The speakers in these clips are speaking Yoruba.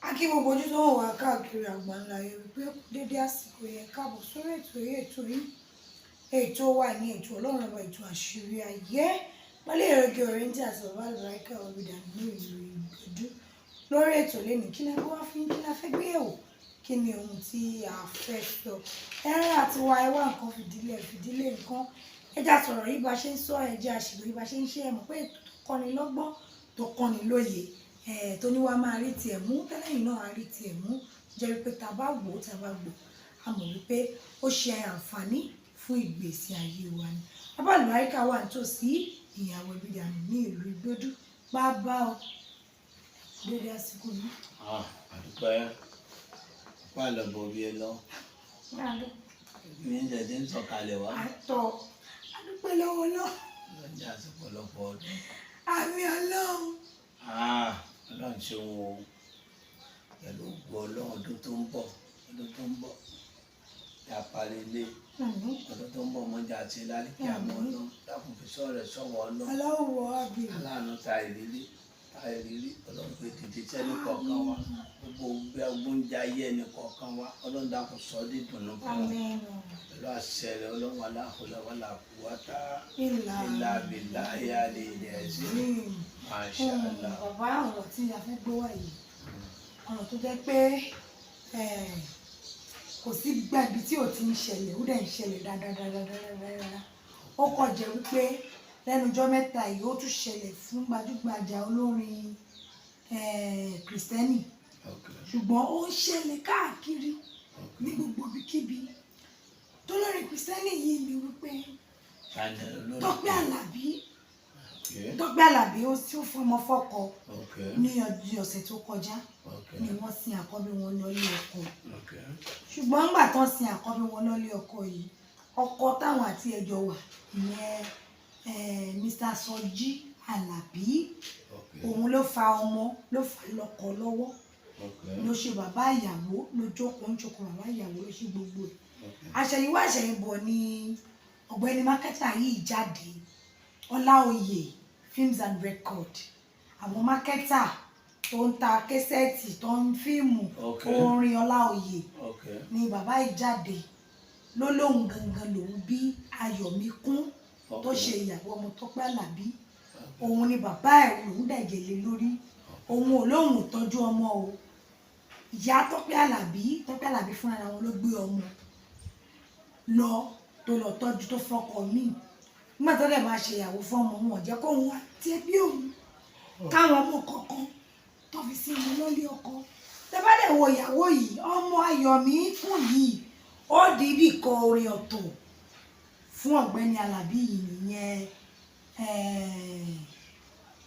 A kí gbogbo ojú tó ń wà káàkiri àgbáńlá ayé wípé kú dédé àsìkò yẹn. Káàbọ̀ sórí ètò yìí, ètò yìí, ètò wa ní ètò Ọlọ́run Ọba, ètò Àṣírí Ayé, pẹ̀lú ìrẹ́gẹ́ ọ̀rẹ́ntì àti bàbá àlùbáríkà ọ̀bìdà ní ìlú Ìgbẹ́dú. Lórí ètò lẹ́nu, kí la gbé wá fún yín? Kí la fẹ́ gbé yẹ̀wò? Kí ni ohun tí a fẹ́ sọ? Ẹ̀rín àti wa, ẹwà nǹkan fìdílé fìdílé nǹkan. Ẹja sọ̀rọ̀ yìí bá ṣe ń sọ, ẹja àṣìlò yìí bá ṣe ń ṣe. Ẹ mọ̀ pé ètò tó kọ́ni lọ́gbọ́n, tó kọ́ni lóye, tó ní wá máa rí tiẹ̀ mú tẹ́lẹ̀yìn náà á rí tiẹ̀ mú, jẹ́ wípé tá a bá wò ó, tá a bá gbọ́, a mọ̀ wípé ó ṣe àǹfààní fún ìgbésí ayé wa ni. Bàbá àlùbáríkà wà nítòsí, ìyàwó ìbídànù ní ìlú Ìgbódú. Bàbá o, dédé àsìkò yìí. Ah, àdúpẹ́ wà lọ́bọ̀ bí ẹ lọ. Mi ń tẹ̀sí ń sọ̀kalẹ̀ wá. Àtọ̀, àdúpẹ́ lọ́wọ́ náà. Lọ́jà àsopọ̀lọpọ̀ ọdún. Àmín Ọlọ́run. Ah, Ọlọ́run ṣeun o. Pẹ̀lú ògo Ọlọ́run, ọdún tó ń bọ̀, ọdún tó ń bọ̀, yà parí ilé. Àmín. Ọdún tó ń bọ̀, mọ́jà àti lálẹ́kí àmọ́ Ọlọ́run dákun fi sọ́ rẹ̀ sọ́wọ́ Ọlọ́run. Ọlọ́run wọ àbí. Aláàánú ta ìrírí, ta ìrírí, Ọlọ́run pé dìde sẹ́ni kọ̀ọ̀kan wa. Gbogbo gbé oúnjẹ ayé ẹni kọ̀ọ̀kan wa, Ọlọ́run dákun sọ ọ́ dídùnnú fún wa. Àmín. Pẹ̀lú àṣẹ rẹ̀ Ọlọ́run, aláhùlẹ̀ wà láàkúwátá ìlà ìlà bìlà ìyá lè rẹ̀ sí. Masha Allah. Bàbá, ọ̀rọ̀ tí a fẹ́ gbọ́ wá yìí, ọ̀rọ̀ tó jẹ́ pé kò sí gbàgbé tí ò ti ń ṣẹlẹ̀, ó dẹ̀ ń ṣẹlẹ̀ dáadáa. Ó kàn jẹ́ wípé lẹ́nu ọjọ́ mẹ́ta yìí, ó tún ṣẹlẹ̀ fún gbajúgbajà olórin Kìrìsìtẹ́nì, ṣùgbọ́n ó ń ṣẹlẹ̀ káàkiri ní gbogbo ibikíbi. Tólórin Kìrìsìtẹ́nì yìí ni wípé Tani olórí? Tọ́pẹ́ Àlàbí. Tọ́pẹ́ Àlàbí, ó sì fọmọ fọ́kọ ní ọ̀sẹ̀ tó kọjá ni wọ́n sin àkọ́bí wọn lọ́lé ọkọ. Ṣùgbọ́n ńgbà tán sin àkọ́bí wọn lọ́lé ọkọ yìí, ọkọ táwọn àti ẹjọ́ wà, ìyẹn Mr. Sọjí Àlàbí, òun ló fa ọmọ, ló fà lọ́kọ lọ́wọ́, ló ṣe bàbá ìyàwó, ló jókòó ń jókòó bàbá ìyàwó, ló ṣe gbogbo ẹ̀. Àṣẹ̀yìnwá àṣẹ̀yìnbọ̀ ni ọ̀gbẹ́ni marketer yìí jáde, Ọláoyè Films and Record, àwọn marketer tó ń ta késẹ́ẹ̀tì, tó ń fíìmù, orin Ọláoyè, ni bàbá yìí jáde, ló lóun gangan lòun bí Ayọ̀míkún tó ṣe ìyàwó ọmọ Tọ́pẹ́ Àlàbí. Òun ni bàbá ẹ̀, lòun dẹ̀jẹ̀ lé lórí. Òun ò lóun ò tọ́jú ọmọ o. Ìyá Tọ́pẹ́ Àlàbí, Tọ́pẹ́ Àlàbí fúnra wọn ló gbé ọmọ lọ, tó lọ tọ́jú, tó fọkọ míì. Nígbà tó dẹ̀ máa ṣe ìyàwó fọ́mọ, wọn jẹ́ kóun wá tí ẹbí òun káwọn ọmọ kọ̀ọ̀kan tó fi sí wọn lọ́lé ọkọ. Tẹ́ bá dẹ̀ wo ìyàwó yìí, ọmọ Ayọ̀míkún yìí, ó dìídì kọ orin ọ̀tọ̀ fún ọ̀gbẹ́ni Àlàbí yìí nìyẹn,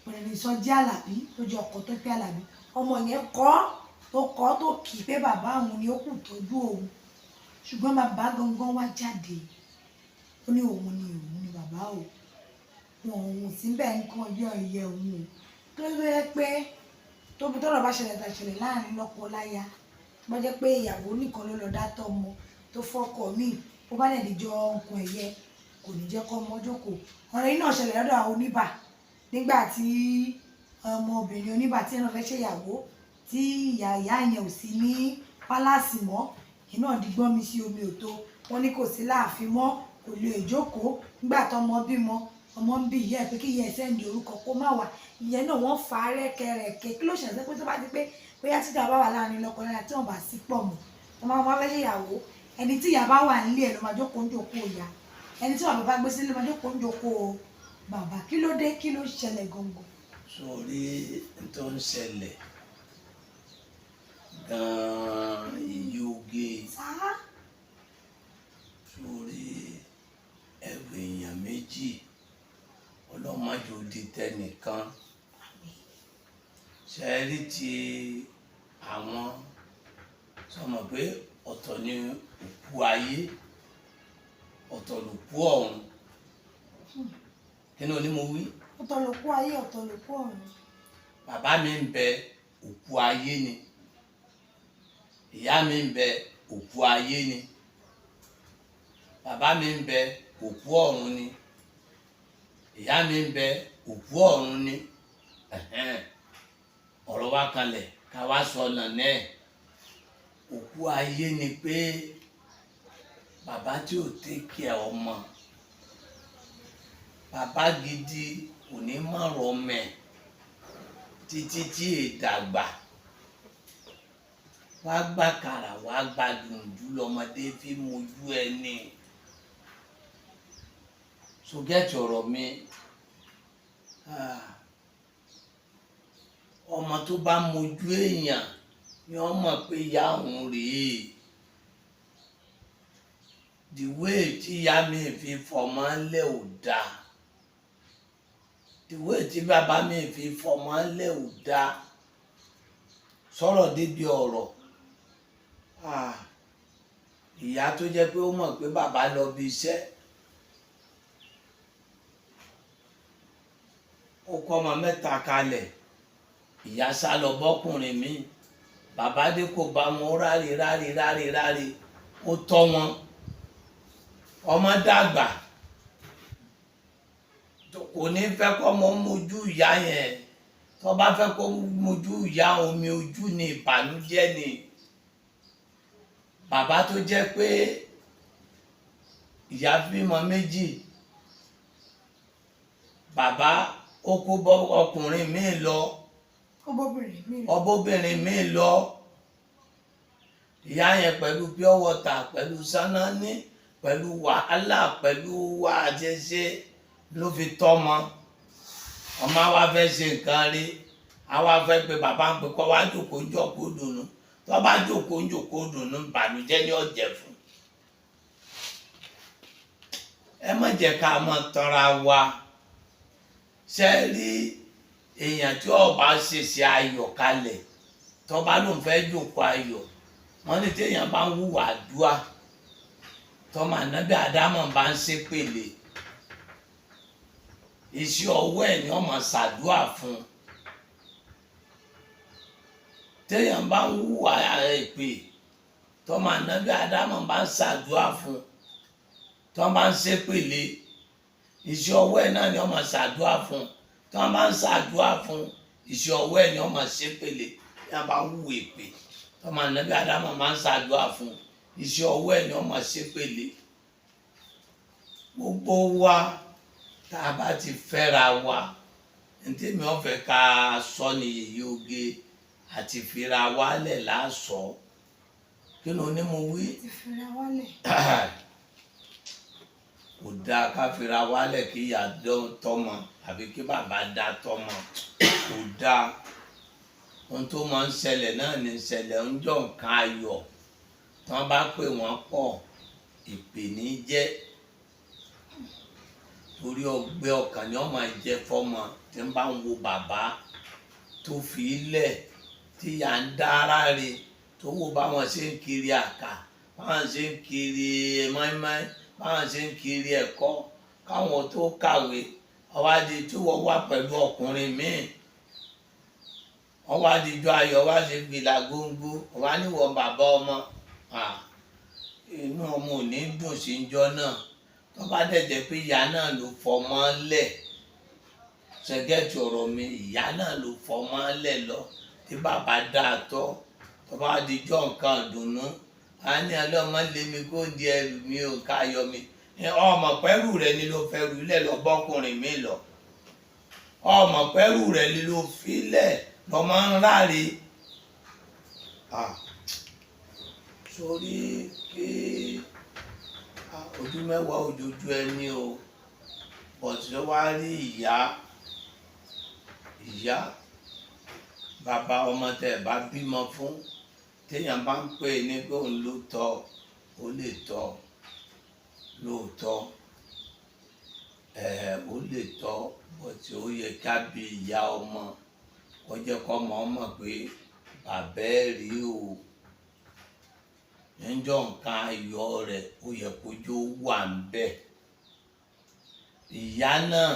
pẹ̀lú Sọjí Àlàbí tó jẹ́ ọkọ Tọ́pẹ́ Àlàbí. Ọmọ yẹn kọ́, tó kọ́, tó kì í pé bàbá òun ni ó kù tọ́jú òun. Ṣùgbọ́n bàbá gangan wá jáde, ó ní òun ni bàbá o, wọn òun sí bẹ́ẹ̀, nǹkan yọ ìyẹ òun o. Kí ló dé pé tóbi tọ́rọ̀ bá ṣẹlẹ̀, tà ṣẹlẹ̀ láàrin lọ́kọ láya, tó bá jẹ́ pé ìyàwó nìkan ló lọ dá tọ́ ọmọ, tó fọ́kọ míì, ó bá dẹ̀ díjọ nǹkan ẹ̀yẹ, kò ní jẹ́ kọ́ ọmọ jókòó. Ọ̀rọ̀ yìí náà ṣẹlẹ̀ lọ́dọ̀ àwọn oníbà, nígbà tí ọmọbìnrin oníbà tí ẹnu fẹ́ ṣèyàwó, tí ìyá ìyá yẹn ò sí ní pálásì mọ́, iná di gbọ́n mi sí omi ò tó. Wọ́n ní kò sí láàfin mọ́, kò lè jókòó. Nígbà tọmọ bímọ, ọmọ ń bí ìyá ẹ̀ pé kí ìyá ẹ̀ send orúkọ kó má wà. Ìyẹn náà wọ́n fà á rẹ́kẹrẹ́kẹ́. Kí ló ṣẹlẹ̀ pé tó bá ti pé bóyá tíjà bá wà láàrin lọ́kọ láya, tí wọ́n bá sí pọ̀ mọ́, wọ́n máa wọ́n fẹ́ ṣèyàwó, ẹni tí ìyá bá wà nílé ẹ̀ ló máa jókòó ń jókòó ìyá, ẹni tí bàbá bá gbé sílé ló máa jókòó ń jókòó bàbá. Kí ló dé? Kí ló ṣẹlẹ̀ gangan? Sórí tó ń ṣẹlẹ̀ gan-an, ìyóge. Sáá. Sórí ẹrù èèyàn méjì, ọlọ́mọdé odi tẹnìkan ṣe rí ti àwọn sọmọ pé ọ̀tọ̀ ni òkú ayé, ọ̀tọ̀ lòkú ọ̀run. Kí ni onímọ̀ wí? Ọ̀tọ̀ ló kú ayé, ọ̀tọ̀ ló kú ọ̀run. Bàbá mi ń bẹ, òkú ayé ni. Ìyá mi ń bẹ, òkú ayé ni. Bàbá mi ń bẹ, òkú ọ̀run ni. Ìyá mi ń bẹ, òkú ọ̀run ni. Ẹ̀hẹ́n. Ọ̀rọ̀ wa kalẹ̀. Ká wá sọnà náà, òkú ayé ni pé bàbá tí ò take care ọmọ, bàbá gidi kò ní mọ̀rọ̀ ọmọ ẹ̀ títí tí è dàgbà. Wá gbà kàrà, wá gba dùndú lọmọdé fi mojú ẹni. So get ọ̀rọ̀ mi. Ah, ọmọ tó bá mojú èèyàn ni wọ́n mọ̀ pé ìyá òun rèé. The way tí ìyá mi fi fọmọ lẹ̀ ò dáa, the way tí bàbá mi fi fọmọ lẹ̀ ò dáa. Sọ̀rọ̀ débi ọ̀rọ̀. Ah, ìyá tó jẹ́ pé ó mọ̀ pé bàbá lọ bí iṣẹ́, ó kọ́ ọmọ mẹ́ta kalẹ̀, ìyá sá lọ bọ́kùnrin mi. Bàbá dé, kò bá wọn, ó ráre ráre ráre ráre, ó tọ́ wọn, ọmọ dàgbà, kò ní fẹ́ kọ́ ọmọ mójú ìyá yẹn. Tó bá fẹ́ kó mójú ìyá, omi ojú ni, ìbànújẹ́ ni. Bàbá tó jẹ́ pé ìyá bímọ méjì, bàbá ó kó bọ́ ọkùnrin míì lọ. Ó bóbìnrin mi lọ. Ọbọbìnrin míì lọ. Ìyá yẹn pẹ̀lú pure water, pẹ̀lú sanani, pẹ̀lú wàhálà, pẹ̀lú wàjẹsẹ ló fi tọ́mọ. Ọmọ wa fẹ́ ṣe nǹkan rí, àwa fẹ́ pé bàbá ń pè kọ́ wá jókòó ń jókòó dùnú. Tó bá jókòó ń jókòó dùnú, ìbànújẹ́ ní ọ̀jẹ̀ fún. Ẹ má jẹ́ ká mọ́ tanra wa. Ṣe rí èèyàn tí ó bá ṣèṣe ayọ̀ kalẹ̀, tó bá lóun fẹ́ jókòó ayọ̀, wọ́n ní téèyàn bá ń hùwà àdúrà, tọ́mọ ànábì àdámọ̀ bá ń ṣépèlè, iṣẹ́ ọwọ́ ẹ̀ ni wọ́n máa ṣàdúrà fún un. Téèyàn bá ń hùwà èpè, tọ́mọ ànábì àdámọ̀ bá ń ṣàdúrà fún un, tọ́ bá ń ṣépèlè, iṣẹ́ ọwọ́ ẹ̀ náà ni wọ́n máa ṣàdúrà fún un. Tọ́ bá ń ṣàdúrà fún, iṣẹ́ ọwọ́ ẹ̀ ni wọ́n máa ṣépèlè. Téèyàn bá ń hùwà èpè, tọ́mọ ànábì àdámọ̀ máa ń ṣàdúrà fún, iṣẹ́ ọwọ́ ẹ̀ ni wọ́n máa ṣépèlè. Gbogbo wa tá a bá ti fẹ́ra wa, ntẹ́mi ọ̀fẹ́ ká sọ ní yèyé oge àti fira wálẹ̀ lásọ. Kí ló ní mo wí? Ti fira wálẹ̀. Kò dáa ká fira wálẹ̀, kí ìyá tọ́mọ àbí kí bàbá dá tọ́mọ, kò dáa. Ohun tó máa ń ṣẹlẹ̀ náà ní ṣẹlẹ̀ ń jọ nǹkan ayọ̀ tí wọ́n bá pè wọ́n pọ̀, ìpè ní jẹ́, torí ọgbẹ́ ọkàn ni wọ́n máa jẹ́ fọ́mọ tí ń bá ń wo bàbá tó fi lẹ̀ tí ìyá ń dá ara rẹ̀, tó wo báwọn ṣe ń kiri àkà, báwọn ṣe ń kiri mọ́ínmọ́ín, báwọn ṣe ń kiri ẹ̀kọ́ káwọn tó kàwé. Ọwádìí tí wọ́n wá pẹ̀lú ọkùnrin míì, wọ́n wá dijọ́ ayọ̀, wá ṣe fìlà góńgó, wá níwọ̀n bàbá ọmọ. Inú ọmọ ò ní dùn sí njọ́ náà. Tó bá dẹ̀ jẹ́ pé ìyá náà ló fọmọ lẹ̀, ṣẹ́gẹ́tì ọ̀rọ̀ mi, ìyá náà ló fọmọ lẹ̀ lọ tí bàbá dáa tọ́, tó bá dijọ́ nǹkan dùnú, a ní ọlọ́mọ lé mi kó di ẹrù mi ò ká yọ mi. Ọmọ pẹ́rù rẹ ni ló fẹ́ rú lẹ̀ lọ bọ́kùnrin mi lọ. Ọmọ pẹ́rù rẹ ni ló fi lẹ̀ lọ́mọ ń ráre. Sórí kí ojú mẹ́wàá ojojú ẹni o, bọ̀tí ó wá rí ìyá, ìyá bàbá ọmọ tẹ̀ bá bímọ fún, téèyàn bá ń pè ní pé òun ló tọ́, ó lè tọ́ lóòótọ́ ẹ̀, ó lè tọ́, bọ̀tí ó yẹ ká bí ìyá ọmọ kó jẹ́ kọ́ ọmọ mọ̀ pé bàbá ẹ̀ rí o. Níjọ́ nǹkan ayọ̀ rẹ̀, ó yẹ kójú wà ń bẹ̀. Ìyá náà,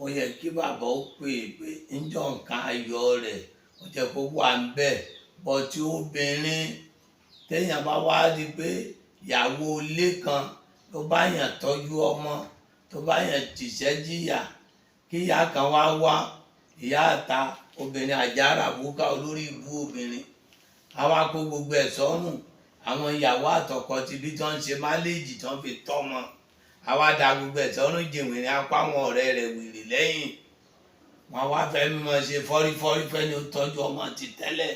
ó yẹ kí bàbá ó pè é pé níjọ́ nǹkan ayọ̀ rẹ̀, ó jẹ́ kó wà ń bẹ̀. Bọ̀tí obìnrin téèyàn bá wá rí pé ìyàwó ilé kan ló bá yàn tọ́jú ọmọ, tó bá yàn jìṣẹ́ jìyà, kí ìyá kan wá wá ìyá àta Obìnrin àjàrà búkà, olórí ibú obìnrin, àwa kó gbogbo ẹ̀ sọ́rùn àwọn ìyàwó àtọkọ ti bí tó ń ṣe máléèjì tó ń fi tọ́mọ. Àwa da gbogbo ẹ̀ sọ́rùn jìnwìnrín apá àwọn ọ̀rẹ́ rẹ̀ wìrì lẹ́yìn wọn wá fẹ́ mímọ ṣe fọ́rífọ́rí fẹ́ ni ó tọ́jú ọmọ ti tẹ́lẹ̀,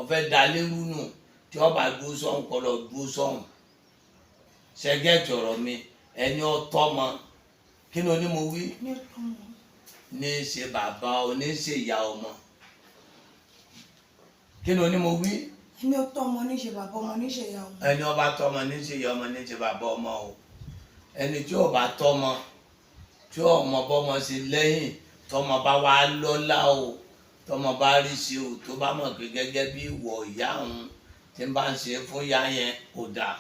ọ̀fẹ́ da lérú nù. Tí ọba dúró sọ́hùn, kọ́ lọ dúró sọ́hùn. Ṣẹgẹ́tì ọ̀rọ̀ mi? Ẹni ọtọ́mọ, kí ni onímọ̀ wí? Ní ọmọ. Ní í ṣe bàbá o, ní í ṣe ìyá ọmọ. Kí ni onímọ̀ wí? Ẹni ó tọ́ ọmọ ní ṣe bàbá ọmọ, ní ṣe ìyá ọmọ. Ẹni ọba tọ́mọ ní í ṣe ìyá ọmọ, ní í ṣe bàbá ọmọ o. Ẹni tí ó bá tọ́mọ, tí ó mọ bọ́mọ ṣe lẹ́yìn, tọ́mọ bá wá lọ́lá o, tọ́mọ bá rí sí o, tó bá mọ̀ pé gẹ́gẹ́ bí ìwọ ìyá òun tí ń bá ń ṣe fún ìyá yẹn kò dáa,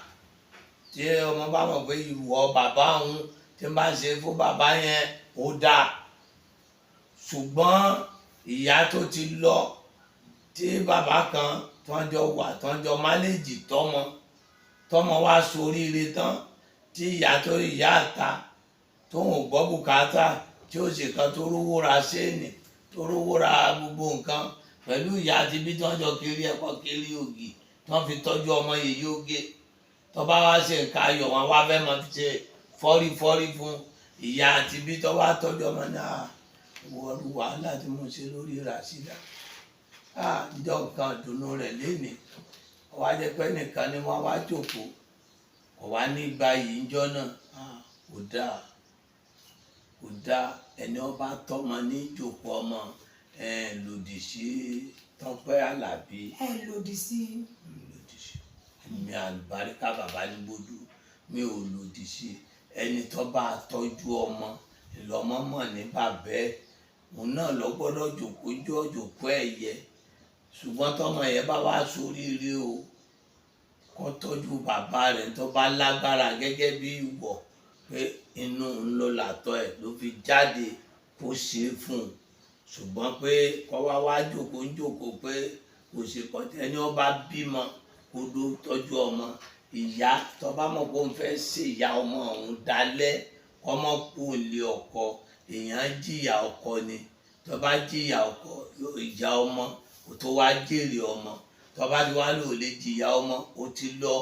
tí ọmọ bá mọ̀ pé ìwọ bàbá òun tí ń bá ń ṣe fún bàbá yẹn kò dáa, ṣùgbọ́n ìyá tó ti lọ, tí bàbá kan tó ń jọ wà, tó ń jọ máléèjì tọ́mọ, tọ́mọ wá soríire tán, tí ìyá tó ìyá àta tóun ò gbọ́ bùkátà, tí ó sì kan tó rówó ra séènì, tó rówó ra gbogbo nǹkan pẹ̀lú ìyá àti bí tí wọ́n jọ kiri ẹ̀kọ́, kiri ògì, tí wọ́n fi tọ́jú ọmọ yìí yóge, tó bá wá ṣe nǹkan ayọ̀, wọn wá fẹ́ máa fi ṣe fọ́rífọ́rí fún ìyá àti bí tó wá tọ́jú ọmọ náà. Wọ́n wàhálà tí mo ṣe lórí Rasheeda, ìjọ nǹkan ìdùnnú rẹ̀ lénìí, wọ́n á jẹ́ pé nìkan ni wọ́n wá jókòó, kò wá ní gba yìí ńjọ́ náà. Kò dáa, kò dáa. Ẹni ọba tọ́mọ ní ìjòkó ọmọ lòdì sí Tọ́pẹ́ Àlàbí. Ẹ lòdì sí? Lòdì sí. Èmi àlùbáríkà bàbá ní gbódú, mi ò lòdì sí. Ẹni tó bá tọ́jú ọmọ ìlọmọ mọ̀ ní bàbá ẹ̀, òun náà lọ gbọ́dọ̀ jòkó jọ jòkó ẹ̀yẹ. Ṣùgbọ́n tọmọ yẹn bá wá sóríire o, kó tọ́jú bàbá rẹ̀ tó bá lágbára gẹ́gẹ́ bí ìwọ̀ pé inú ń lọ làtọ̀ ẹ̀ ló fi jáde, kó ṣe é fún un. Ṣùgbọ́n pé kọ́ wá wá jòkó ń jòkó pé kò ṣe kọ́tẹ́, ẹni ọba bímọ kó dó tọ́jú ọmọ. Ìyá tó bá mọ̀ pé òun fẹ́ ṣe ìyá ọmọ òun dalẹ̀, kọ́mọ kú lé ọkọ. Èèyàn jìyà ọkọ ni. Tó bá jìyà ọkọ, ìyá ọmọ kò tó wá jèrè ọmọ. Tó bá ti wá lò lè jìyà ọmọ, ó ti lọ,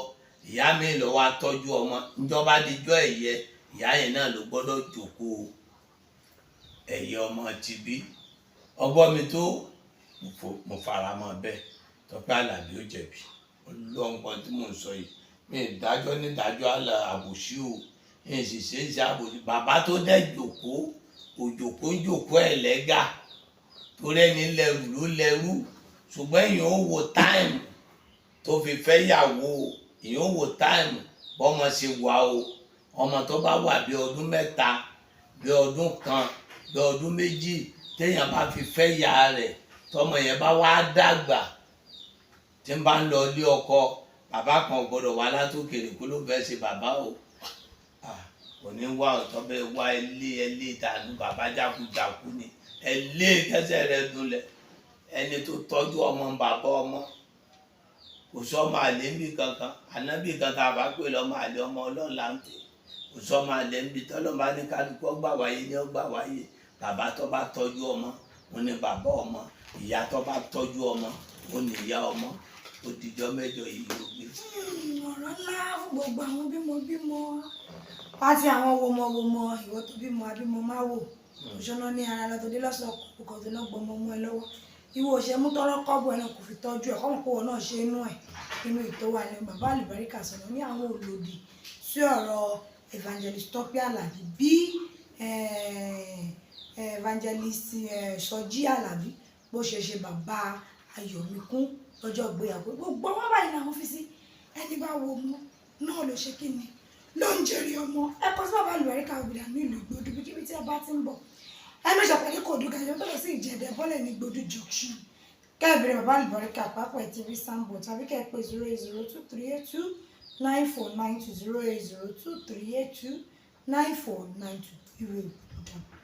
ìyá mi lọ wá tọ́jú ọmọ. Níjọba díjọ́ ẹ̀yẹ, ìyá yẹn náà ló gbọ́dọ̀ jókòó ẹ̀yẹ ọmọ ti bí. Ọgbọ́n mi tó mo fara mọ́ bẹ́ẹ̀. Tọ́pẹ́ Àlàbí ó jẹ̀bi. Ọlọ́ngbọ́n tí mò ń sọ yìí, mi ìdájọ́ nídájọ́ àlà àbòsí o, mi sì ṣe é ṣe àbòsí. Bàbá tó dẹ̀ jòkó kò jòkó ń jòkó ẹ̀ lẹ́gà, torí ẹni lẹ́rù ló lẹ́rù. Ṣùgbọ́n èèyàn ó wo time tó fi fẹ́ yàwó, èèyàn ó wo time bọ́mọ ṣe wà o. Ọmọ tó bá wà bí ọdún 3, bí ọdún 1, bí ọdún 2, téèyàn bá fi fẹ́ ya rẹ̀, tọmọ yẹn bá wá dàgbà, tí ń bá ń lọ ilé ọkọ, bàbá kan ò gbọdọ̀ wá látòkèrè kó ló fẹ́ ṣe bàbá o. Kò ní wá ọ̀tọ́ bẹ́ẹ̀ wá ilé ẹlé ìdànù. Bàbá jákujàku ni ẹlé kẹsẹ̀ rẹ̀ dunlẹ̀. Ẹni tó tọ́jú ọmọ, bàbá ọmọ, kò sọ́mọ àlè ń bì kankan. Ànábì kankan àbá pè lọ́mọ àlè, ọmọ Ọlọ́run là ń pè. Kò sọ́mọ àlè ń bì. Tọ́lọ́mọ bá ní kálukú ọgbà wáyé ní ọgbà wáyé. Bàbá tó bá tọ́jú ọmọ, òun ni bàbá ọmọ. Ìyá tó bá tọ́jú ọmọ, òun ni ìyá ọmọ. Ó dijọ́ mẹ́jọ yìí yóò gbé. Ọ̀rọ̀ ńlá fún gbogbo àwọn bímọ bímọ àti àwọn wọmọwọmọ. Ìwọ tó bímọ abímọ má wò òṣùnà ní ara lọ tó dé lọ́sọ̀ kọ̀ọ̀kan tó náà gbọmọ mọ́ ẹ lọ́wọ́. Ìwọ ò ṣe mú tọrọ kọ́bọ̀ ẹ̀ náà kò fi tọ́jú ẹ̀ kọ́mọ̀ kówó náà ṣe inú ẹ̀ inú ìtò wà ní. Bàbá àlùbáríkà sọ̀rọ̀ ní àwọn òlòdì sí ọ̀rọ̀ evangelist Tọ́pẹ́ Àlàbí, bí evangelist Sọjí Àlàbí bó ṣe ṣe bàbá Ayọ̀míkún lọ́jọ́ ìgbéyàwó. Gbogbo wọn báyìí làwọn fi sí ẹni bá wo ọmọ náà ló ṣe kí ni ló ń jèrè ọmọ. Ẹ kọ sí bàbá àlùbáríkà òbídà nílùú Ìgbòdú, bíkíbi tí ẹ bá ti ń bọ̀, ẹ mẹ́sàn pẹ̀lú kò dùn gàjọ́ tó lọ sí Ìjẹ̀dẹ̀, bọ́lẹ̀ ní Ìgbòdú junction, kẹ́ẹ̀bẹ̀rẹ̀ bàbá àlùbáríkà pápá ẹ̀ TV sambo, tàbí kẹ́ẹ̀ pé 08023829492, 08023829492. Ire o, ó dàbọ̀.